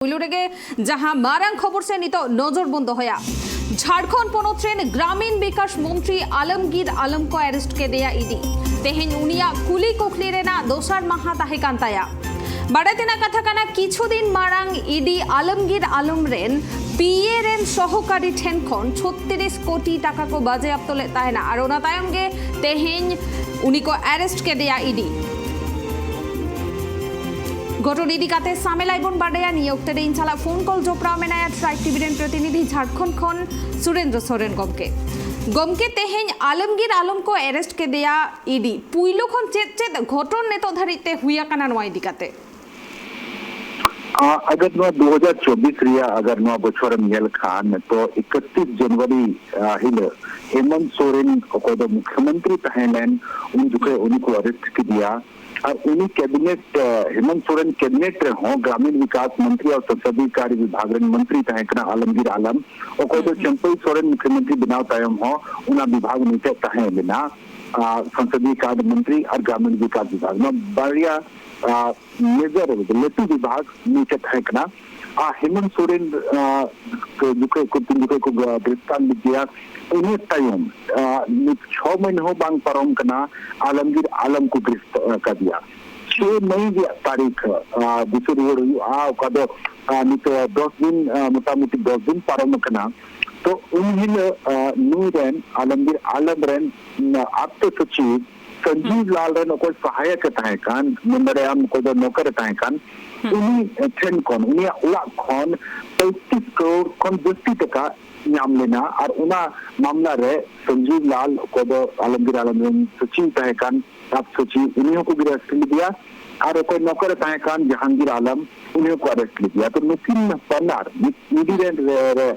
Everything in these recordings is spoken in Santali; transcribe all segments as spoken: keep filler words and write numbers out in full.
ᱯᱩᱭᱞᱩ ᱨᱮᱜᱮ ᱡᱟᱦᱟᱸ ᱢᱟᱨᱟᱝ ᱠᱷᱚᱵᱚᱨ ᱥᱮ ᱱᱤᱛᱚᱜ ᱱᱚᱡᱚᱨ ᱵᱚᱱ ᱫᱚᱦᱚᱭᱟ, ᱡᱷᱟᱲᱠᱷᱚᱸᱰ ᱯᱚᱱᱚᱛ ᱨᱮᱱ ᱜᱨᱟᱢᱤᱱ ᱵᱤᱠᱟᱥ ᱢᱚᱱᱛᱨᱤ ᱟᱞᱚᱢᱜᱤᱨ ᱟᱞᱚᱢ ᱠᱚ ᱟᱨᱮᱥᱴ ᱠᱮᱫᱮᱭᱟ ᱤᱰᱤ᱾ ᱛᱮᱦᱮᱧ ᱩᱱᱤᱭᱟᱜ ᱠᱩᱞᱤ ᱠᱩᱠᱞᱤ ᱨᱮᱱᱟᱜ ᱫᱚᱥᱟᱨ ᱢᱟᱦᱟ ᱛᱟᱦᱮᱸ ᱠᱟᱱ ᱛᱟᱭᱟ᱾ ᱵᱟᱲᱟᱭ ᱛᱮᱱᱟᱜ ᱠᱟᱛᱷᱟ ᱠᱟᱱᱟ, ᱠᱤᱪᱷᱩ ᱫᱤᱱ ᱢᱟᱲᱟᱝ ᱤᱰᱤ ᱟᱞᱚᱢᱜᱤᱨ ᱟᱞᱚᱢ ᱨᱮᱱ ᱯᱤᱮ ᱨᱮᱱ ᱥᱚᱦᱚᱠᱟᱨᱤ ᱴᱷᱮᱱ ᱠᱷᱚᱱ ᱪᱷᱚᱛᱨᱤᱥ ᱠᱳᱴᱤ ᱴᱟᱠᱟ ᱠᱚ ᱵᱟᱡᱮᱭᱟᱯᱛᱚ ᱞᱮᱫ ᱛᱟᱦᱮᱱᱟ ᱟᱨ ᱚᱱᱟ ᱛᱟᱭᱚᱢ ᱜᱮ ᱛᱮᱦᱮᱧ ᱩᱱᱤ ᱠᱚ ᱟᱨᱮᱥᱴ ᱠᱮᱫᱮᱭᱟ ᱤᱰᱤ᱾ ᱜᱷᱚᱴᱚᱱ ᱤᱫᱤ ᱠᱟᱛᱮ ᱥᱟᱢᱮᱞᱟᱭ ᱵᱚᱱ ᱵᱟᱰᱟᱭᱟ᱾ ᱱᱤᱭᱟᱹ ᱚᱠᱛᱮ ᱨᱮ ᱤᱧ ᱥᱟᱞᱟᱜ ᱯᱷᱳᱱ ᱠᱚᱞ ᱡᱚᱯᱲᱟᱣ ᱢᱮᱱᱟᱭᱟ ᱴᱨᱟᱭᱤᱵᱽ ᱴᱤᱵᱷᱤ ᱨᱮᱱ ᱯᱨᱚᱛᱤᱱᱤᱫᱷᱤ ᱡᱷᱟᱲᱠᱷᱚᱸᱰ ᱠᱷᱚᱱ ᱥᱩᱨᱮᱱᱫᱨᱚ ᱥᱚᱨᱮᱱ ᱜᱚᱢᱠᱮ᱾ ᱜᱚᱢᱠᱮ, ᱛᱮᱦᱮᱧ ᱟᱞᱚᱢᱜᱤᱨ ᱟᱞᱚᱢ ᱠᱚ ᱟᱨᱮᱥᱴ ᱠᱮᱫᱮᱭᱟ ᱤᱰᱤ, ᱯᱩᱭᱞᱩ ᱠᱷᱚᱱ ᱪᱮᱫ ᱪᱮᱫ ᱜᱷᱚᱴᱚᱱ ᱱᱤᱛᱚᱜ ᱫᱷᱟᱹᱨᱤᱡ ᱛᱮ ᱦᱩᱭ ᱟᱠᱟᱱᱟ ᱱᱚᱣᱟ ᱤᱫᱤ ᱠᱟᱛᱮ? ᱟᱜᱟᱨ ᱱᱚᱣᱟ ᱫᱩ ᱦᱟᱡᱟᱨ ᱪᱚᱵᱵᱤᱥ ᱨᱮᱭᱟᱜ ᱟᱜᱟᱨ ᱱᱚᱣᱟ ᱵᱚᱪᱷᱚᱨᱮᱢ ᱧᱮᱞ ᱠᱷᱟᱱ, ᱛᱚ ᱮᱠᱟᱛᱨᱤᱥ ᱡᱟᱱᱩᱣᱟᱨᱤ ᱦᱤᱞᱳᱜ ᱦᱮᱢᱚᱱᱛ ᱥᱚᱨᱮᱱ, ᱚᱠᱚᱭ ᱫᱚ ᱢᱩᱠᱷᱭᱚᱢᱚᱱᱛᱨᱤ ᱛᱟᱦᱮᱸ ᱞᱮᱱ, ᱩᱱ ᱡᱚᱠᱷᱚᱱ ᱩᱱᱤ ᱠᱚ ᱟᱨᱮᱥᱴ ᱠᱮᱫᱮᱭᱟ᱾ ᱟᱨ ᱩᱱᱤ ᱠᱮᱵᱤᱱᱮᱴ, ᱦᱮᱢᱚᱱᱛ ᱥᱚᱨᱮᱱ ᱠᱮᱵᱤᱱᱮᱴ ᱨᱮᱦᱚᱸ ᱜᱨᱟᱢᱤᱱ ᱵᱤᱠᱟᱥ ᱢᱚᱱᱛᱨᱤ ᱟᱨ ᱥᱚᱝᱥᱚᱫᱤᱭ ᱠᱟᱨᱭᱚ ᱵᱤᱵᱷᱟᱜᱽ ᱨᱮᱱ ᱢᱚᱱᱛᱨᱤ ᱛᱟᱦᱮᱸ ᱠᱟᱱᱟ ᱟᱞᱚᱢᱜᱤᱨ ᱟᱞᱚᱢ, ᱚᱠᱚᱭ ᱫᱚ ᱪᱟᱢᱯᱟᱹᱭ ᱥᱚᱨᱮᱱ ᱢᱩᱠᱷᱭᱚᱢᱚᱱᱛᱨᱤ ᱵᱮᱱᱟᱣ ᱛᱟᱭᱚᱢ ᱦᱚᱸ ᱚᱱᱟ ᱵᱤᱵᱷᱟᱜᱽ ᱩᱱᱤ ᱴᱷᱮᱱ ᱛᱟᱦᱮᱸ ᱞᱮᱱᱟ᱾ ᱥᱚᱝᱥᱚᱫᱤᱭ ᱠᱟᱨᱭᱚ ᱢᱚᱱᱛᱨᱤ ᱟᱨ ᱜᱨᱟᱢᱤᱱ ᱵᱤᱠᱟᱥ ᱵᱤᱵᱷᱟᱜᱽ, ᱱᱚᱣᱟ ᱵᱟᱨᱭᱟ ᱢᱮᱡᱚᱨ ᱞᱟᱹᱴᱩ ᱵᱤᱵᱷᱟᱜᱽ ᱱᱩᱭ ᱴᱷᱮᱱ ᱛᱟᱦᱮᱸ ᱠᱟᱱᱟ᱾ ᱟᱨ ᱦᱮᱢᱚᱱᱛ ᱥᱚᱨᱮᱱ ᱡᱚᱠᱷᱚᱡ ᱠᱚ, ᱛᱤᱱ ᱡᱚᱠᱷᱚᱡ ᱠᱚ ᱜᱨᱮᱯᱛᱟᱨ ᱞᱮᱫᱮᱭᱟ, ᱤᱱᱟᱹ ᱛᱟᱭᱚᱢ ᱱᱤᱛ ᱪᱷᱚ ᱢᱟᱹᱦᱱᱟᱹ ᱦᱚᱸ ᱵᱟᱝ ᱯᱟᱨᱚᱢ ᱠᱟᱱᱟ, ᱟᱞᱚᱢᱜᱤᱨ ᱟᱞᱚᱢ ᱠᱚ ᱜᱨᱮᱯᱛᱟᱨ ᱠᱟᱫᱮᱭᱟ᱾ ᱪᱷᱚ ᱢᱟᱹᱦᱤᱛ ᱨᱮᱭᱟᱜ ᱛᱟᱹᱨᱤᱠᱷ ᱫᱤᱥᱟᱹ ᱨᱩᱣᱟᱹᱲ ᱦᱩᱭᱩᱜᱼᱟ, ᱚᱠᱟ ᱫᱚ ᱱᱤᱛᱚᱜ ᱫᱚᱥ ᱫᱤᱱ, ᱢᱚᱴᱟᱢᱩᱴᱤ ᱫᱚᱥ ᱫᱤᱱ ᱯᱟᱨᱚᱢ ᱟᱠᱟᱱᱟ᱾ ᱛᱚ ᱩᱱ ᱦᱤᱞᱳᱜ ᱱᱩᱭ ᱨᱮᱱ ᱟᱞᱚᱢᱜᱤᱨ ᱟᱞᱚᱢ ᱨᱮᱱ ᱟᱯᱛᱚ ᱥᱚᱪᱤᱵ ᱥᱚᱧᱡᱤᱵ ᱞᱟᱞ ᱨᱮᱱ ᱚᱠᱚᱭ ᱥᱚᱦᱟᱭᱚᱠ ᱮ ᱛᱟᱦᱮᱸ ᱠᱟᱱ, ᱢᱮᱱ ᱫᱟᱲᱮᱭᱟᱜ ᱟᱢ ᱚᱠᱚᱭ ᱫᱚ ᱱᱚᱠᱚᱨ ᱮ ᱛᱟᱦᱮᱸ ᱠᱟᱱ, ᱩᱱᱤ ᱴᱷᱮᱱ ᱠᱷᱚᱱ, ᱩᱱᱤᱭᱟᱜ ᱚᱲᱟᱜ ᱠᱷᱚᱱ ᱯᱚᱸᱭᱛᱨᱤᱥ ᱠᱨᱳᱲ ᱠᱷᱚᱱ ᱡᱟᱹᱥᱛᱤ ᱴᱟᱠᱟ ᱧᱟᱢ ᱞᱮᱱᱟ᱾ ᱟᱨ ᱚᱱᱟ ᱢᱟᱢᱞᱟ ᱨᱮ ᱥᱚᱧᱡᱤᱵ ᱞᱟᱞ, ᱚᱠᱚᱭ ᱫᱚ ᱟᱞᱚᱢᱜᱤᱨ ᱟᱞᱚᱢ ᱨᱮᱱ ᱥᱚᱪᱤᱵ ᱛᱟᱦᱮᱸ ᱠᱟᱱ, ᱥᱟᱵ ᱥᱚᱪᱤᱵ, ᱩᱱᱤ ᱦᱚᱸᱠᱚ ᱜᱨᱮᱯᱛᱟᱨ ᱞᱮᱫᱮᱭᱟ᱾ ᱟᱨ ᱚᱠᱚᱭ ᱱᱚᱠᱚᱨ ᱮ ᱛᱟᱦᱮᱸ ᱠᱟᱱ ᱡᱟᱦᱟᱝᱜᱤᱨ ᱟᱞᱚᱢ, ᱩᱱᱤ ᱦᱚᱸᱠᱚ ᱟᱨᱮᱥᱴ ᱞᱮᱫᱮᱭᱟ᱾ ᱛᱚ ᱱᱩᱠᱤᱱ ᱵᱟᱱᱟᱨ ᱱᱤᱛ ᱤᱰᱤ ᱨᱮ, ᱨᱮ, ᱨᱮ,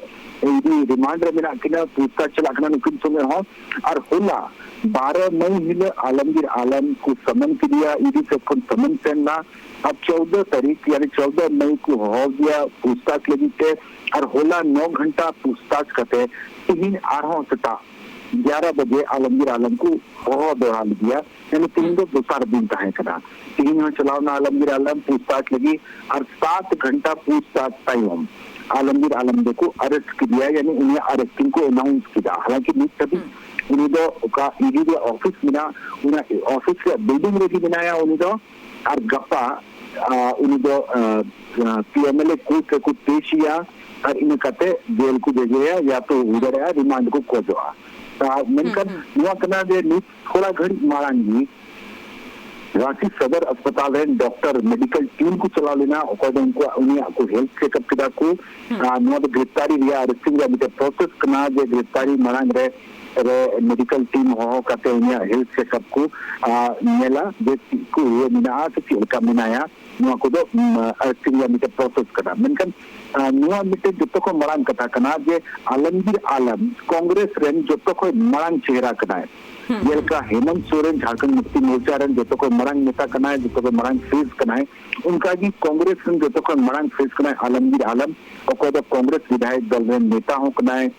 ᱤᱰᱤ ᱨᱤᱢᱟᱱᱰ ᱨᱮ ᱢᱮᱱᱟᱜ ᱠᱤᱱᱟ, ᱯᱩᱪᱷᱛᱟᱪᱷ ᱪᱟᱞᱟᱜ ᱠᱟᱱᱟ ᱱᱩᱠᱤᱱ ᱥᱚᱸᱜᱮ ᱦᱚᱸ᱾ ᱟᱨ ᱦᱚᱞᱟ ᱵᱟᱨᱚ ᱢᱟᱹᱭ ᱦᱤᱞᱳᱜ ᱟᱞᱚᱢᱜᱤᱨ ᱟᱞᱚᱢ ᱠᱚ ᱥᱟᱢᱟᱱ ᱠᱮᱫᱮᱭᱟ, ᱤᱰᱤ ᱥᱮᱫ ᱠᱷᱚᱱ ᱥᱟᱢᱟᱱ ᱥᱮᱱ ᱮᱱᱟ᱾ ᱟᱨ ᱪᱳᱫᱚ ᱛᱟᱹᱨᱤᱠᱷ, ᱭᱟᱱᱤ ᱪᱳᱫᱚ ᱢᱟᱹᱭ ᱠᱚ ᱦᱚᱦᱚ ᱟᱫᱮᱭᱟ ᱯᱩᱪᱷᱛᱟᱪᱷ ᱞᱟᱹᱜᱤᱫ ᱛᱮ᱾ ᱟᱨ ᱦᱚᱞᱟ ᱱᱚ ᱜᱷᱚᱱᱴᱟ ᱯᱩᱪᱷᱛᱟᱪᱷ ᱠᱟᱛᱮ ᱛᱤᱦᱤᱧ ᱟᱨᱦᱚᱸ ᱥᱮᱛᱟᱜ ᱜᱭᱟᱨᱟ ᱵᱟᱡᱮ ᱟᱞᱚᱢᱜᱤᱨ ᱟᱞᱚᱢ ᱠᱚ ᱦᱚᱦᱚ ᱫᱚᱦᱲᱟ ᱞᱮᱫᱮᱭᱟ᱾ ᱢᱟᱱᱮ ᱛᱤᱦᱤᱧ ᱫᱚ ᱫᱚᱥᱟᱨ ᱫᱤᱱ ᱛᱟᱦᱮᱸ ᱠᱟᱱᱟ᱾ ᱛᱤᱦᱤᱧ ᱦᱚᱸ ᱪᱟᱞᱟᱣ ᱮᱱᱟ ᱟᱞᱚᱢᱜᱤᱨ ᱟᱞᱚᱢ ᱯᱩᱪᱷᱛᱟᱪᱷ ᱞᱟᱹᱜᱤᱫ, ᱟᱨ ᱥᱟᱛ ᱜᱷᱚᱱᱴᱟ ᱯᱩᱪᱷᱛᱟᱪᱷ ᱛᱟᱭᱚᱢ ᱟᱞᱚᱢᱜᱤᱨ ᱟᱞᱚᱢ ᱫᱚᱠᱚ ᱟᱨᱮᱥᱴ ᱠᱮᱫᱮᱭᱟ, ᱭᱟᱱᱤ ᱩᱱᱤᱭᱟᱜ ᱟᱨᱮᱥᱴᱤᱝ ᱠᱚ ᱮᱱᱟᱣᱩᱱᱥ ᱠᱮᱫᱟ᱾ ᱦᱟᱞᱟᱝᱠᱤ ᱱᱤᱛ ᱫᱷᱟᱹᱵᱤᱡ ᱩᱱᱤ ᱫᱚ ᱚᱠᱟ ᱤᱰᱤ ᱨᱮᱭᱟᱜ ᱚᱯᱷᱤᱥ ᱢᱮᱱᱟᱜᱼᱟ, ᱚᱱᱟ ᱚᱯᱷᱤᱥ ᱨᱮᱭᱟᱜ ᱵᱤᱞᱰᱤᱝ ᱨᱮᱜᱮ ᱢᱮᱱᱟᱭᱟ ᱩᱱᱤ ᱫᱚ᱾ ᱟᱨ ᱜᱟᱯᱟ, ᱟ, ᱩᱱᱤ ᱫᱚ, ᱟ, ᱟ, P M L A court ᱨᱮᱠᱚ ᱯᱮᱥ ᱮᱭᱟ, ᱟᱨ ᱤᱱᱟᱹ ᱠᱟᱛᱮ ᱵᱮᱞ ᱠᱚ ᱡᱚᱡᱚᱭᱟ, ᱭᱟ ᱛᱚ ᱦᱩᱭ ᱫᱟᱲᱮᱭᱟᱜᱼᱟ ᱨᱤᱢᱟᱱᱰ ᱠᱚ ᱠᱷᱚᱡᱚᱜᱼᱟ᱾ ᱟ, ᱢᱮᱱᱠᱷᱟᱱ ᱱᱚᱣᱟ ᱠᱟᱱᱟ ᱡᱮ ᱱᱤᱛ ᱛᱷᱚᱲᱟ ᱜᱷᱟᱹᱲᱤᱡ ᱢᱟᱲᱟᱝ ᱜᱮ ᱨᱟᱸᱪᱤ ᱥᱚᱫᱚᱨ ᱦᱟᱥᱯᱟᱛᱟᱞ ᱨᱮᱱ ᱰᱚᱠᱴᱚᱨ ᱢᱮᱰᱤᱠᱟᱞ ᱴᱤᱢ ᱠᱚ ᱪᱟᱞᱟᱣ ᱞᱮᱱᱟ, ᱚᱠᱚᱭ ᱫᱚ ᱩᱱᱠᱩᱣᱟᱜ, ᱩᱱᱤᱭᱟᱜ ᱠᱚ ᱦᱮᱞᱛᱷ ᱪᱮᱠᱟᱯ ᱠᱮᱫᱟ ᱠᱚ᱾ ᱟ, ᱱᱚᱣᱟ ᱫᱚ ᱜᱨᱮᱯᱛᱟᱨᱤ ᱨᱮᱭᱟᱜ ᱟᱨᱮᱥᱴᱤᱝ ᱨᱮᱭᱟᱜ ᱢᱤᱫᱴᱮᱱ ᱯᱨᱚᱥᱮᱥ ᱠᱟᱱᱟ, ᱡᱮ ᱜᱨᱮᱯᱛᱟᱨᱤ ᱢᱟᱲᱟᱝ ᱨᱮ, ᱨᱮ ᱢᱮᱰᱤᱠᱟᱞ ᱴᱤᱢ ᱦᱚᱦᱚ ᱠᱟᱛᱮ ᱩᱱᱤᱭᱟᱜ ᱦᱮᱞᱛᱷ ᱪᱮᱠᱟᱯ ᱠᱚ, ᱟ, ᱧᱮᱞᱟ ᱡᱮ ᱪᱮᱫ ᱠᱚ ᱤᱭᱟᱹ ᱢᱮᱱᱟᱜᱼᱟ ᱥᱮ ᱪᱮᱫ ᱞᱮᱠᱟ ᱢᱮᱱᱟᱭᱟ᱾ ᱱᱚᱣᱟ ᱠᱚᱫᱚ, ᱩᱢ, ᱟᱨᱮᱥᱴᱤᱝ ᱨᱮᱭᱟᱜ ᱢᱤᱫᱴᱮᱱ ᱯᱨᱚᱥᱮᱥ ᱠᱟᱱᱟ᱾ ᱢᱮᱱᱠᱷᱟᱱ, ᱟ, ᱱᱚᱣᱟ ᱢᱤᱫᱴᱮᱱ ᱡᱚᱛᱚ ᱠᱷᱚᱱ ᱢᱟᱲᱟᱝ ᱠᱟᱛᱷᱟ ᱠᱟᱱᱟ ᱡᱮ ᱟᱞᱚᱢᱜᱤᱨ ᱟᱞᱚᱢ ᱠᱚᱝᱜᱨᱮᱥ ᱨᱮᱱ ᱡᱚᱛᱚ ᱠᱷᱚᱱ ᱢᱟᱲᱟᱝ ᱪᱮᱦᱨᱟ ᱠᱟᱱᱟᱭ᱾ ᱡᱮᱞᱮᱠᱟ ᱦᱮᱢᱚᱱᱛ ᱥᱚᱨᱮᱱ ᱡᱷᱟᱲᱠᱷᱚᱸᱰ ᱢᱩᱠᱛᱤ ᱢᱳᱨᱪᱟ ᱨᱮᱱ ᱡᱚᱛᱚ ᱠᱷᱚᱱ ᱢᱟᱲᱟᱝ ᱱᱮᱛᱟ ᱠᱟᱱᱟᱭ, ᱡᱚᱛᱚ ᱠᱷᱚᱱ ᱢᱟᱲᱟᱝ ᱯᱷᱮᱥ ᱠᱟᱱᱟᱭ, ᱚᱱᱠᱟᱜᱮ ᱠᱚᱝᱜᱨᱮᱥ ᱨᱮᱱ ᱡᱚᱛᱚ ᱠᱷᱚᱱ ᱢᱟᱲᱟᱝ ᱯᱷᱮᱥ ᱠᱟᱱᱟᱭ ᱟᱞᱚᱢᱜᱤᱨ ᱟᱞᱚᱢ, ᱚᱠᱚᱭ ᱫᱚ ᱠᱚᱝᱜᱨᱮᱥ ᱵᱤᱫᱷᱟᱭᱚᱠ ᱫᱚᱞ ᱨᱮᱱ ᱱᱮᱛᱟ ᱦᱚᱸ ᱠᱟᱱᱟᱭ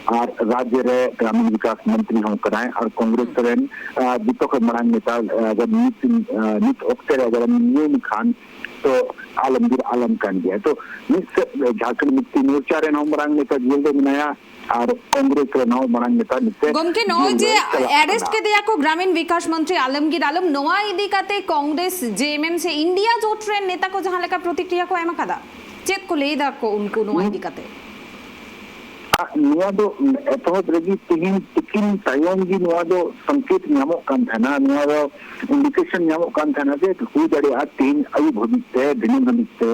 ᱟᱨ ᱨᱟᱡᱽᱡᱚ ᱨᱮ ᱜᱨᱟᱢᱤᱱ ᱵᱤᱠᱟᱥ ᱢᱚᱱᱛᱨᱤ ᱦᱚᱸ ᱠᱟᱱᱟᱭ ᱟᱨ ᱠᱚᱝᱜᱨᱮᱥ ᱨᱮᱱ, ᱟ, ᱡᱚᱛᱚ ᱠᱷᱚᱱ ᱢᱟᱲᱟᱝ ᱱᱮᱛᱟ, ᱟ, ᱱᱤᱛ, ᱟ, ᱱᱤᱛ ᱚᱠᱛᱮ ᱨᱮ ᱟᱜᱟᱨ ᱧᱮᱞ ᱠᱷᱟᱱ ᱛᱚ ᱟᱞᱚᱢᱜᱤᱨ ᱟᱞᱚᱢ ᱠᱟᱱ ᱜᱮᱭᱟ᱾ ᱛᱚ ᱢᱤᱫ ᱥᱮᱫ ᱡᱷᱟᱲᱠᱷᱚᱸᱰ ᱢᱩᱠᱛᱤ ᱢᱳᱨᱪᱟ ᱨᱮᱱ ᱦᱚᱸ ᱢᱟᱲᱟᱝ ᱱᱮᱛᱟ ᱡᱮᱞ ᱨᱮ ᱢᱮᱱᱟᱭᱟ ᱟᱨ ᱠᱚᱝᱜᱨᱮᱥ ᱨᱮᱱ ᱦᱚᱸ ᱢᱟᱲᱟᱝ ᱱᱮᱛᱟ ᱱᱤᱛ ᱜᱚᱢᱠᱮ, ᱱᱚᱜᱼᱚᱭ ᱡᱮᱞ ᱡᱮ ᱨᱮ ᱪᱟᱞᱟᱜ ᱟᱨᱮᱥᱴ ᱠᱟᱱᱟ᱾ ᱠᱮᱫᱮᱭᱟ ᱠᱚ ᱜᱨᱟᱢᱤᱱ ᱵᱤᱠᱟᱥ ᱢᱚᱱᱛᱨᱤ ᱟᱞᱚᱢᱜᱤᱨ ᱟᱞᱚᱢ, ᱱᱚᱣᱟ ᱤᱫᱤ ᱠᱟᱛᱮ ᱠᱚᱝᱜᱨᱮᱥ, ᱡᱮ ᱮᱢ ᱮᱢ ᱥᱮ ᱤᱱᱰᱤᱭᱟ ᱡᱳᱴ ᱨᱮᱱ ᱱᱮᱛᱟ ᱠᱚ ᱡᱟᱦᱟᱸ ᱞᱮᱠᱟ ᱯᱨᱚᱛᱤᱠᱨᱤᱭᱟ ᱠᱚ ᱮᱢ ᱟᱠᱟᱫᱟ, ᱪᱮᱫ ᱠᱚ ᱞᱟᱹᱭ ᱫᱟ ᱠᱚ ᱩᱱᱠᱩ ᱱᱚᱣᱟ ᱤᱫᱤ ᱠᱟᱛᱮ? ᱟᱨ ᱱᱚᱣᱟ ᱫᱚ ᱮᱛᱚᱦᱚᱵ ᱨᱮᱜᱮ ᱛᱤᱦᱤᱧ ᱛᱤᱠᱤᱱ ᱛᱟᱭᱚᱢ ᱜᱮ ᱱᱚᱣᱟ ᱫᱚ ᱥᱚᱝᱠᱮᱛ ᱧᱟᱢᱚᱜ ᱠᱟᱱ ᱛᱟᱦᱮᱱᱟ, ᱱᱚᱣᱟ ᱫᱚ ᱤᱱᱰᱤᱠᱮᱥᱚᱱ ᱧᱟᱢᱚᱜ ᱠᱟᱱ ᱛᱟᱦᱮᱱᱟ ᱡᱮ ᱦᱩᱭ ᱫᱟᱲᱮᱭᱟᱜᱼᱟ ᱛᱤᱦᱤᱧ ᱟᱹᱭᱩᱵ ᱦᱟᱹᱵᱤᱡ ᱛᱮ, ᱫᱤᱱᱟᱹᱢ ᱦᱟᱹᱵᱤᱡ ᱛᱮ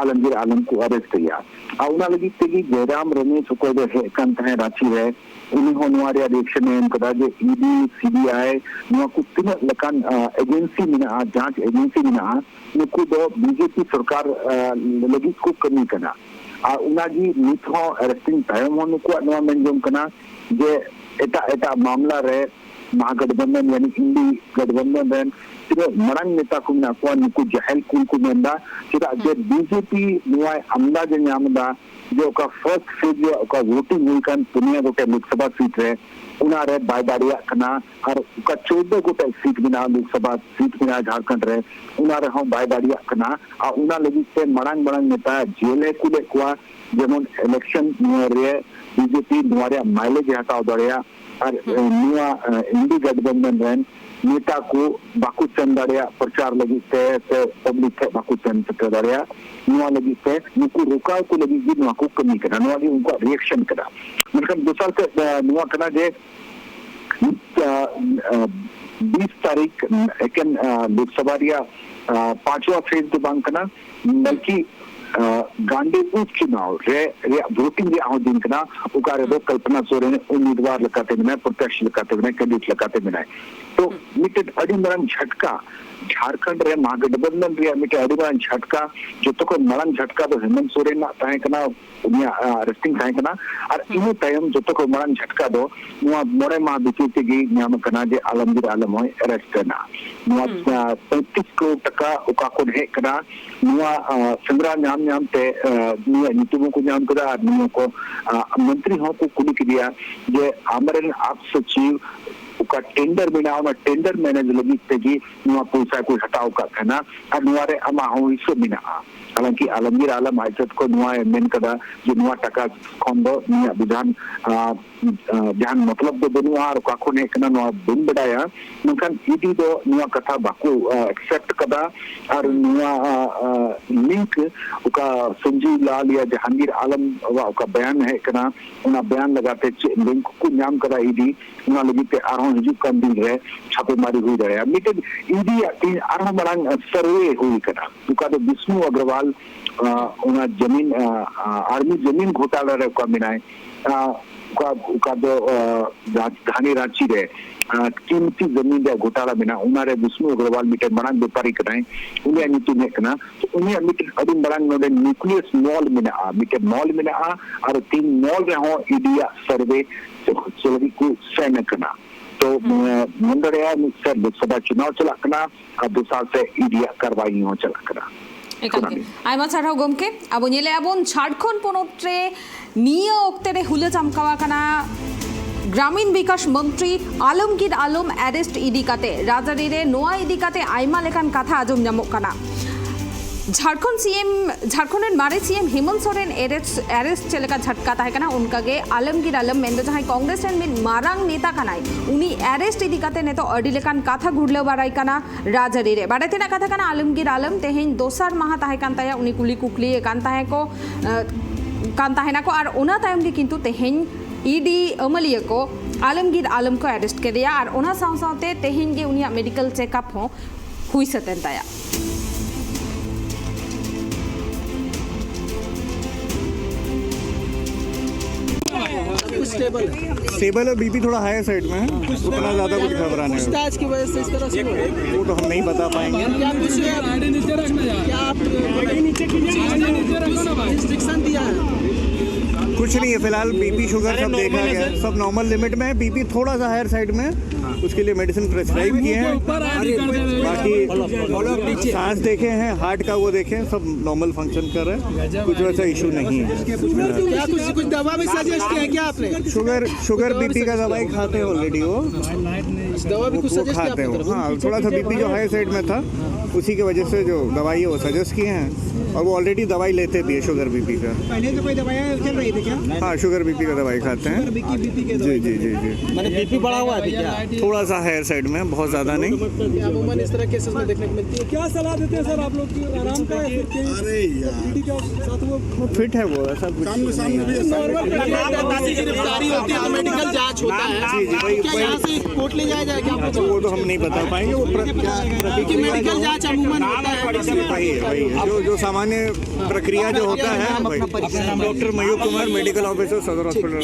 ᱟᱞᱚᱢᱜᱤᱨ ᱟᱞᱚᱢ ᱠᱚ ᱟᱨᱮᱥᱴ ᱮᱭᱟ᱾ ᱟᱨ ᱚᱱᱟ ᱞᱟᱹᱜᱤᱫ ᱛᱮᱜᱮ ᱡᱚᱭᱨᱟᱢ ᱨᱚᱢᱮᱥ, ᱚᱠᱚᱭ ᱫᱚ ᱦᱮᱡ ᱠᱟᱱ ᱛᱟᱦᱮᱸ ᱨᱟᱸᱪᱤ ᱨᱮ, ᱩᱱᱤ ᱦᱚᱸ ᱱᱚᱣᱟ ᱨᱮᱭᱟᱜ ᱨᱤᱭᱮᱠᱥᱚᱱ ᱮ ᱮᱢ ᱠᱟᱫᱟ ᱡᱮ E D, C B I, ᱱᱚᱣᱟ ᱠᱚ ᱛᱤᱱᱟᱹᱜ ᱞᱮᱠᱟᱱ, ᱟ, ᱮᱡᱮᱱᱥᱤ ᱢᱮᱱᱟᱜᱼᱟ, ᱡᱟᱸᱪ ᱮᱡᱮᱱᱥᱤ ᱢᱮᱱᱟᱜᱼᱟ, ᱱᱩᱠᱩ ᱫᱚ ᱵᱤ ᱡᱮ ᱯᱤ ᱥᱚᱨᱠᱟᱨ, ᱟ, ᱞᱟᱹᱜᱤᱫ ᱠᱚ ᱠᱟᱹᱢᱤ ᱠᱟᱱᱟ᱾ ᱟᱨ ᱚᱱᱟᱜᱮ ᱱᱤᱛ ᱦᱚᱸ ᱟᱨᱮᱥᱴᱤᱝ ᱛᱟᱭᱚᱢ ᱦᱚᱸ ᱱᱩᱠᱩᱣᱟᱜ ᱱᱚᱣᱟ ᱢᱮᱱ ᱡᱚᱝ ᱠᱟᱱᱟ ᱡᱮ ᱮᱴᱟᱜ ᱮᱴᱟᱜ ᱢᱟᱢᱞᱟ ᱨᱮ ᱢᱟᱦᱟᱜᱟᱴᱵᱟᱱᱫᱷᱚᱱ ᱭᱟᱱᱤ ᱤᱱᱰᱤ ᱜᱟᱴᱵᱟᱱᱫᱷᱚᱱ ᱨᱮᱱ ᱛᱤᱱᱟᱹᱜ ᱢᱟᱨᱟᱝ ᱱᱮᱛᱟ ᱠᱚ ᱢᱮᱱᱟᱜ ᱠᱚᱣᱟ, ᱱᱩᱠᱩ ᱡᱟᱦᱮᱞ ᱠᱩᱞ ᱠᱚ ᱢᱮᱱᱫᱟ᱾ ᱪᱮᱫᱟᱜ ᱡᱮ ᱦᱩᱸ᱾ ᱵᱤᱡᱮᱯᱤ ᱱᱚᱣᱟᱭ ᱟᱢᱫᱟᱡ ᱮ ᱧᱟᱢ ᱮᱫᱟ ᱡᱮ ᱚᱠᱟ ᱯᱷᱟᱨᱥᱴ ᱯᱷᱮᱡᱽ ᱨᱮᱭᱟᱜ ᱚᱠᱟ ᱵᱷᱳᱴᱤᱝ ᱦᱩᱭ ᱠᱟᱱ ᱯᱩᱱᱭᱟ ᱜᱚᱴᱮᱡ ᱞᱳᱠᱥᱚᱵᱷᱟ ᱥᱤᱴ ᱨᱮ, ᱚᱱᱟ ᱨᱮ ᱵᱟᱭ ᱫᱟᱲᱮᱭᱟᱜ ᱠᱟᱱᱟ᱾ ᱟᱨ ᱚᱠᱟ ᱪᱳᱫᱫᱳ ᱜᱚᱴᱮᱡ ᱥᱤᱴ ᱢᱮᱱᱟᱜᱼᱟ, ᱞᱳᱠᱥᱚᱵᱷᱟ ᱥᱤᱴ ᱢᱮᱱᱟᱜᱼᱟ ᱡᱷᱟᱲᱠᱷᱚᱸᱰ ᱨᱮ, ᱚᱱᱟ ᱨᱮᱦᱚᱸ ᱵᱟᱭ ᱫᱟᱲᱮᱭᱟᱜ ᱠᱟᱱᱟ᱾ ᱟᱨ ᱚᱱᱟ ᱞᱟᱹᱜᱤᱫ ᱛᱮ ᱢᱟᱲᱟᱝ ᱢᱟᱲᱟᱝ ᱱᱮᱛᱟ ᱡᱮᱞ ᱮ ᱠᱩᱞᱮᱫ ᱠᱚᱣᱟ, ᱡᱮᱢᱚᱱ ᱤᱞᱮᱠᱥᱚᱱ ᱱᱚᱣᱟ ᱨᱮ ᱵᱤᱡᱮᱯᱤ ᱱᱚᱣᱟ ᱨᱮᱭᱟᱜ ᱢᱟᱭᱞᱮᱡᱽ ᱮ ᱦᱟᱛᱟᱣ ᱫᱟᱲᱮᱭᱟᱜ᱾ ᱟᱨ, ᱦᱩᱸ᱾ ᱮ, ᱱᱚᱣᱟ, ᱮ, ᱤᱱᱰᱤ ᱜᱟᱴᱵᱚᱱᱫᱷᱚᱱ ᱨᱮᱱ ᱱᱮᱛᱟ ᱠᱚ ᱵᱟᱠᱚ ᱥᱮᱱ ᱫᱟᱲᱮᱭᱟᱜ ᱯᱨᱚᱪᱟᱨ ᱞᱟᱹᱜᱤᱫ ᱛᱮ ᱥᱮ ᱯᱟᱵᱽᱞᱤᱠ ᱴᱷᱮᱱ ᱵᱟᱠᱚ ᱥᱮᱱ ᱥᱮᱴᱮᱨ ᱫᱟᱲᱮᱭᱟᱜ, ᱱᱚᱣᱟ ᱞᱟᱹᱜᱤᱫ ᱛᱮ ᱱᱩᱠᱩ ᱨᱚᱠᱟᱣ ᱠᱚ ᱞᱟᱹᱜᱤᱫ ᱜᱮ ᱱᱚᱣᱟ ᱠᱚ ᱠᱟᱹᱢᱤ ᱠᱟᱱᱟ᱾ ᱱᱚᱣᱟ ᱜᱮ ᱩᱱᱠᱩᱣᱟᱜ ᱨᱤᱭᱮᱠᱥᱚᱱ ᱠᱟᱱᱟ᱾ ᱢᱮᱱᱠᱷᱟᱱ ᱫᱚᱥᱟᱨ ᱥᱮᱫ, ᱮ, ᱱᱚᱣᱟ ᱠᱟᱱᱟ ᱡᱮ ᱱᱤᱛ, ᱟ, ᱟ, ᱵᱤᱥ ᱛᱟᱹᱨᱤᱠᱷ ᱮᱠᱮᱱ, ᱟ, ᱞᱳᱠᱥᱚᱵᱷᱟ ᱨᱮᱭᱟᱜ, ᱟ, ᱯᱟᱸᱪᱣᱟ ᱯᱷᱮᱡᱽ ᱫᱚ ᱵᱟᱝ ᱠᱟᱱᱟ, ᱵᱚᱞᱠᱤ, ᱟ, ᱜᱟᱱᱰᱤ ᱩᱯᱪᱩᱱᱟᱣ ᱨᱮ, ᱨᱮᱭᱟᱜ ᱵᱷᱳᱴᱤᱝ ᱨᱮᱭᱟᱜ ᱦᱚᱸ ᱫᱤᱱ ᱠᱟᱱᱟ, ᱚᱠᱟ ᱨᱮᱫᱚ ᱠᱚᱞᱯᱚᱱᱟ ᱥᱚᱨᱮᱱ ᱩᱢᱤᱫᱣᱟᱨ ᱞᱮᱠᱟᱛᱮ ᱢᱮᱱᱟᱭ, ᱯᱨᱚᱛᱭᱟᱥᱤ ᱞᱮᱠᱟᱛᱮ ᱢᱮᱱᱟᱭ, ᱠᱮᱱᱰᱤᱰᱮᱴ ᱞᱮᱠᱟᱛᱮ ᱢᱮᱱᱟᱭ᱾ ᱛᱚ, ᱢᱤᱫᱴᱮᱱ ᱟᱹᱰᱤ ᱢᱟᱨᱟᱝ ᱡᱷᱟᱴᱠᱟ, ᱡᱷᱟᱲᱠᱷᱚᱸᱰ ᱨᱮ ᱢᱟᱦᱟᱜᱟᱴᱵᱚᱱᱫᱷᱚᱱ ᱨᱮᱭᱟᱜ ᱢᱤᱫᱴᱮᱱ ᱟᱹᱰᱤ ᱢᱟᱨᱟᱝ ᱡᱷᱟᱴᱠᱟ, ᱡᱚᱛᱚ ᱠᱷᱚᱱ ᱢᱟᱨᱟᱝ ᱡᱷᱟᱴᱠᱟ ᱫᱚ ᱦᱮᱢᱚᱱᱛ ᱥᱚᱨᱮᱱᱟᱜ ᱛᱟᱦᱮᱸ ᱠᱟᱱᱟ, ᱩᱱᱤᱭᱟᱜ, ᱟ, ᱨᱮᱥᱴᱤᱝ ᱛᱟᱦᱮᱸ ᱠᱟᱱᱟ᱾ ᱟᱨ ᱤᱱᱟᱹ ᱛᱟᱭᱚᱢ ᱡᱚᱛᱚ ᱠᱷᱚᱱ ᱢᱟᱨᱟᱝ ᱡᱷᱟᱴᱠᱟ ᱫᱚ ᱱᱚᱣᱟ ᱢᱚᱬᱮ ᱢᱟᱦᱟ ᱵᱷᱤᱛᱤᱨ ᱛᱮᱜᱮ ᱧᱟᱢ ᱟᱠᱟᱱᱟ ᱡᱮ ᱟᱞᱚᱢᱜᱤᱨ ᱟᱞᱚᱢ ᱦᱚᱸᱭ ᱟᱨᱮᱥᱴ ᱮᱱᱟ᱾ ᱱᱚᱣᱟ, ᱦᱩᱸ᱾ ᱟ, ᱯᱚᱸᱭᱛᱨᱤᱥ ᱠᱨᱳᱲ ᱴᱟᱠᱟ ᱚᱠᱟ ᱠᱷᱚᱱ ᱦᱮᱡ ᱠᱟᱱᱟ, ᱱᱚᱣᱟ, ᱟ, ᱥᱮᱸᱫᱽᱨᱟ ᱧᱟᱢ ᱧᱟᱢ ᱛᱮ, ᱟ, ᱱᱩᱭᱟᱜ ᱧᱩᱛᱩᱢ ᱦᱚᱸᱠᱚ ᱧᱟᱢ ᱠᱮᱫᱟ᱾ ᱟᱨ ᱱᱩᱭ ᱦᱚᱸᱠᱚ, ᱟ, ᱢᱚᱱᱛᱨᱤ ᱦᱚᱸᱠᱚ ᱠᱩᱞᱤ ᱠᱮᱫᱮᱭᱟ ᱡᱮ ᱟᱢᱨᱮᱱ ᱟᱯ ᱥᱚᱪᱤᱵᱽ ᱚᱠᱟ ᱴᱮᱱᱰᱟᱨ ᱢᱮᱱᱟᱜᱼᱟ, ᱚᱱᱟ ᱴᱮᱱᱰᱟᱨ ᱢᱮᱱᱮᱡᱽ ᱞᱟᱹᱜᱤᱫ ᱛᱮᱜᱮ ᱱᱚᱣᱟ ᱯᱚᱭᱥᱟ ᱠᱚ ᱦᱟᱛᱟᱣ ᱟᱠᱟᱫ ᱛᱟᱦᱮᱱᱟ ᱟᱨ ᱱᱚᱣᱟ ᱨᱮ ᱟᱢᱟᱜ ᱦᱚᱸ ᱦᱤᱥᱟᱹ ᱢᱮᱱᱟᱜᱼᱟ᱾ ᱦᱟᱞᱟᱝᱠᱤ ᱟᱞᱚᱢᱜᱤᱨ ᱟᱞᱚᱢ ᱟᱡ ᱛᱮᱫ ᱠᱚ ᱱᱚᱣᱟᱭ ᱢᱮᱱ ᱠᱟᱫᱟ ᱡᱮ ᱱᱚᱣᱟ ᱴᱟᱠᱟ ᱠᱷᱚᱱ ᱫᱚ ᱱᱩᱭᱟᱜ ᱫᱚ ᱡᱟᱦᱟᱱ, ᱟ, ᱟ, ᱡᱟᱦᱟᱱ ᱢᱚᱛᱞᱚᱵ ᱫᱚ ᱵᱟᱹᱱᱩᱜᱼᱟ ᱟᱨ ᱚᱠᱟ ᱠᱷᱚᱱ ᱦᱮᱡ ᱠᱟᱱᱟ ᱱᱚᱣᱟ ᱵᱟᱹᱧ ᱵᱟᱰᱟᱭᱟ᱾ ᱢᱮᱱᱠᱷᱟᱱ ᱤᱰᱤ ᱫᱚ ᱱᱚᱣᱟ ᱠᱟᱛᱷᱟ ᱵᱟᱠᱚ, ᱟ, ᱮᱠᱥᱮᱯᱴ ᱠᱟᱫᱟ᱾ ᱟᱨ ᱱᱚᱣᱟ, ᱟ, ᱟ, ᱞᱤᱝᱠ ᱚᱠᱟ ᱥᱚᱧᱡᱤᱵᱽ ᱞᱟᱞ ᱭᱟ ᱡᱟᱦᱟᱝᱜᱤᱨ ᱟᱞᱚᱢ ᱟᱜ ᱚᱠᱟ ᱵᱚᱭᱟᱱ ᱦᱮᱡ ᱠᱟᱱᱟ, ᱚᱱᱟ ᱵᱚᱭᱟᱱ ᱞᱮᱠᱟᱛᱮ ᱪᱮᱫ ᱞᱤᱝᱠ ᱠᱚ ᱧᱟᱢ ᱠᱟᱫᱟ ᱤᱰᱤ, ᱚᱱᱟ ᱞᱟᱹᱜᱤᱫ ᱛᱮ ᱟᱨᱦᱚᱸ ᱦᱤᱡᱩᱜ ᱠᱟᱱ ᱫᱤᱱ ᱨᱮ ᱪᱷᱟᱯᱮᱢᱟᱨᱤ ᱦᱩᱭ ᱫᱟᱲᱮᱭᱟᱜᱼᱟ᱾ ᱢᱤᱫᱴᱮᱱ ᱤᱰᱤᱭᱟᱜ ᱛᱮᱦᱮᱧ ᱟᱨᱦᱚᱸ ᱢᱟᱨᱟᱝ ᱥᱟᱨᱵᱷᱮ ᱦᱩᱭ ᱠᱟᱱᱟ, ᱚᱠᱟ ᱫᱚ ᱵᱤᱥᱱᱩ ᱟᱜᱨᱣᱟᱞ, ᱟ, ᱚᱱᱟ ᱡᱟᱢᱤᱱ, ᱟ, ᱟ, ᱟᱨᱢᱤ ᱡᱟᱢᱤᱱ ᱜᱷᱚᱴᱟᱞᱟ ᱨᱮ ᱚᱠᱟ ᱢᱮᱱᱟᱭ, ᱟ, ᱚᱠᱟ, ᱚᱠᱟ ᱫᱚ, ᱟ, ᱨᱟᱡᱽᱫᱷᱟᱱᱤ ᱨᱟᱸᱪᱤ ᱨᱮ, ᱟ, ᱠᱤᱢᱛᱤ ᱡᱟᱢᱤᱱ ᱨᱮᱭᱟᱜ ᱜᱷᱚᱴᱟᱞᱟ ᱢᱮᱱᱟᱜᱼᱟ, ᱚᱱᱟ ᱨᱮ ᱵᱤᱥᱱᱩ ᱟᱜᱨᱣᱟᱞ ᱢᱤᱫᱴᱮᱱ ᱢᱟᱨᱟᱝ ᱵᱮᱯᱟᱨᱤ ᱠᱟᱱᱟᱭ, ᱩᱱᱤᱭᱟᱜ ᱧᱩᱛᱩᱢ ᱦᱮᱡ ᱠᱟᱱᱟ᱾ ᱛᱚ, ᱩᱱᱤᱭᱟᱜ ᱢᱤᱫᱴᱮᱱ ᱟᱹᱰᱤ ᱢᱟᱨᱟᱝ ᱱᱚᱰᱮ ᱱᱤᱭᱩᱠᱞᱤᱭᱟᱥ ᱢᱚᱞ ᱢᱮᱱᱟᱜᱼᱟ, ᱢᱤᱫᱴᱮᱱ ᱢᱚᱞ ᱢᱮᱱᱟᱜᱼᱟ, ᱟᱨ ᱛᱤᱱ ᱢᱚᱞ ᱨᱮᱦᱚᱸ ᱤᱰᱤᱭᱟᱜ ᱥᱟᱨᱵᱷᱮ ᱦᱚᱪᱚ ᱞᱟᱹᱜᱤᱫ ᱠᱚ ᱥᱮᱱ ᱟᱠᱟᱱᱟ᱾ ᱛᱚ ᱢᱮᱱ ᱫᱟᱲᱮᱭᱟᱜᱼᱟ ᱢᱤᱫ ᱥᱮᱫ ᱞᱳᱠᱥᱚᱵᱷᱟ ᱪᱩᱱᱟᱣ ᱪᱟᱞᱟᱜ ᱠᱟᱱᱟ ᱟᱨ ᱫᱚᱥᱟᱨ ᱥᱮᱫ ᱤᱰᱤᱭᱟᱜ ᱠᱟᱨᱵᱟᱭ ᱦᱚᱸ ᱪᱟᱞᱟᱜ ᱠᱟᱱᱟ᱾ ᱮᱠᱟᱞ ᱜᱮ᱾ ᱟᱭᱢᱟ ᱥᱟᱨᱦᱟᱣ ᱜᱚᱢᱠᱮ᱾ ᱟᱵᱚ ᱧᱮᱞᱮᱫᱼᱟ ᱵᱚᱱ ᱡᱷᱟᱲᱠᱷᱚᱸᱰ ᱯᱚᱱᱚᱛ ᱨᱮ ᱱᱤᱭᱟᱹ ᱚᱠᱛᱮ ᱨᱮ ᱦᱩᱞᱟᱹ ᱪᱟᱢᱠᱟᱣ ᱟᱠᱟᱱᱟ ᱜᱨᱟᱢᱤᱱ ᱵᱤᱠᱟᱥ ᱢᱚᱱᱛᱨᱤ ᱟᱞᱚᱢᱜᱤᱨ ᱟᱞᱚᱢ ᱟᱨᱮᱥᱴ ᱤᱫᱤ ᱠᱟᱛᱮ᱾ ᱨᱟᱡᱽᱟᱹᱨᱤ ᱨᱮ ᱱᱚᱣᱟ ᱤᱫᱤ ᱠᱟᱛᱮ ᱟᱭᱢᱟ ᱞᱮᱠᱟᱱ ᱠᱟᱛᱷᱟ ᱟᱸᱡᱚᱢ ᱧᱟᱢᱚᱜ ᱠᱟᱱᱟ᱾ ᱡᱷᱟᱲᱠᱷᱚᱸᱰ ᱥᱤ ᱮᱢ, ᱡᱷᱟᱲᱠᱷᱚᱸᱰ ᱨᱮᱱ ᱢᱟᱨᱮ ᱥᱤ ᱮᱢ ᱦᱮᱢᱚᱱᱛ ᱥᱚᱨᱮᱱ ᱟᱨᱮᱥᱴ, ᱟᱨᱮᱥᱴ ᱪᱮᱫ ᱞᱮᱠᱟ ᱡᱷᱟᱴᱠᱟ ᱛᱟᱦᱮᱸ ᱠᱟᱱᱟ, ᱚᱱᱠᱟ ᱜᱮ ᱟᱞᱚᱢᱜᱤᱨ ᱟᱞᱚᱢ, ᱢᱮᱱᱫᱚ ᱡᱟᱦᱟᱸᱭ ᱠᱚᱝᱜᱨᱮᱥ ᱨᱮᱱ ᱢᱤᱫ ᱢᱟᱨᱟᱝ ᱱᱮᱛᱟ ᱠᱟᱱᱟᱭ, ᱩᱱᱤ ᱟᱨᱮᱥᱴ ᱤᱫᱤ ᱠᱟᱛᱮ ᱱᱤᱛᱚᱜ ᱟᱹᱰᱤ ᱞᱮᱠᱟᱱ ᱠᱟᱛᱷᱟ ᱜᱷᱩᱨᱞᱟᱹᱣ ᱵᱟᱲᱟᱭ ᱠᱟᱱᱟ ᱨᱟᱡᱽᱟᱹᱨᱤ ᱨᱮ᱾ ᱵᱟᱰᱟᱭ ᱛᱮᱱᱟᱜ ᱠᱟᱛᱷᱟ ᱠᱟᱱᱟ, ᱟᱞᱚᱢᱜᱤᱨ ᱟᱞᱚᱢ ᱛᱮᱦᱮᱧ ᱫᱚᱥᱟᱨ ᱢᱟᱦᱟ ᱛᱟᱦᱮᱸ ᱠᱟᱱ ᱛᱟᱭᱟ, ᱩᱱᱤ ᱠᱩᱞᱤ ᱠᱩᱠᱞᱤᱭᱮ ᱠᱟᱱ ᱛᱟᱦᱮᱸ ᱠᱚ, ᱮ, ᱠᱟᱱ ᱛᱟᱦᱮᱱᱟᱠᱚ᱾ ᱟᱨ ᱚᱱᱟ ᱛᱟᱭᱚᱢ ᱜᱮ ᱠᱤᱱᱛᱩ ᱛᱮᱦᱮᱧ ᱤᱰᱤ ᱟᱹᱢᱟᱹᱞᱤᱭᱟᱹ ᱠᱚ ᱟᱞᱚᱢᱜᱤᱨ ᱟᱞᱚᱢ ᱠᱚ ᱟᱨᱮᱥᱴ ᱠᱮᱫᱮᱭᱟ᱾ ᱟᱨ ᱚᱱᱟ ᱥᱟᱶ ᱥᱟᱶᱛᱮ ᱛᱮᱦᱮᱧ ᱜᱮ ᱩᱱᱤᱭᱟᱜ ᱢᱮᱰᱤᱠᱮᱞ ᱪᱮᱠᱟᱯ ᱦᱚᱸ ᱦᱩᱭ ᱥᱟᱹᱛ ᱮᱱ ᱛᱟᱭᱟ᱾ स्टेबल है। स्टेबल है, बीपी थोड़ा हाई साइड में है, उतना ज्यादा कुछ घबराने का। पूछताछ की वजह से इस तरह से हुआ है। वो तो हम नहीं बता पाएंगे। क्या कुछ, क्या आप रिस्ट्रिक्शन दिया है? कुछ नहीं है फिलहाल, बीपी शुगर सब देखा गया है, सब नॉर्मल लिमिट में है। बीपी थोड़ा सा हायर साइड में है, उसके लिए मेडिसिन प्रिस्क्राइब किए हैं। बाकी सांस देखे हैं, हार्ट का वो देखे हैं, सब नॉर्मल फंक्शन कर रहे हैं, कुछ वैसा इशू नहीं है। क्या कुछ, कुछ दवा भी सजेस्ट किया है क्या आपने? शुगर, शुगर बीपी का दवाई खाते हैं ऑलरेडी वो। दवा भी वो, कुछ वो सजेस्ट किया खाते आपने? हो, हाँ, थोड़ा सा बीपी जो हाई साइड में था, उसी की वजह से जो दवाई है वो सजेस्ट किए हैं, और वो ऑलरेडी दवाई लेते भी है शुगर बीपी का। पहले तो कोई दवाइयाँ चल रही थी क्या? हाँ, शुगर बीपी का दवाई खाते हैं। बीपी, बीपी के जी, जी, जी, जी। मैंने बीपी बढ़ा हुआ है अभी क्या? थोड़ा सा हायर साइड में, बहुत ज्यादा नहीं। अमूमन इस तरह केसेस में देखने को मिलती है। क्या सलाह देते हैं सर आप लोग की आराम का या फिर कहीं अरे यार। बीपी का साथ वो फिट है वो, ऐसा कुछ काम में शामिल नहीं है। भी है। नॉर्मल गिरफ्तारी होती है तो मेडिकल जांच होता है। जी, जी, वही, क्या वही। यहाँ से कोर्ट ले जाया जाए क्या? वो तो हम नहीं बता पाएंगे, वो प्र-, क्या क्योंकि मेडिकल जांच अमूमन होता है। वही है, वही है। जो, जो सामान्य प्रक्रिया जो होता है, वही। डॉक्टर मयूर कुमार, मेडिकल ऑफिसर, सदर हॉस्पिटल।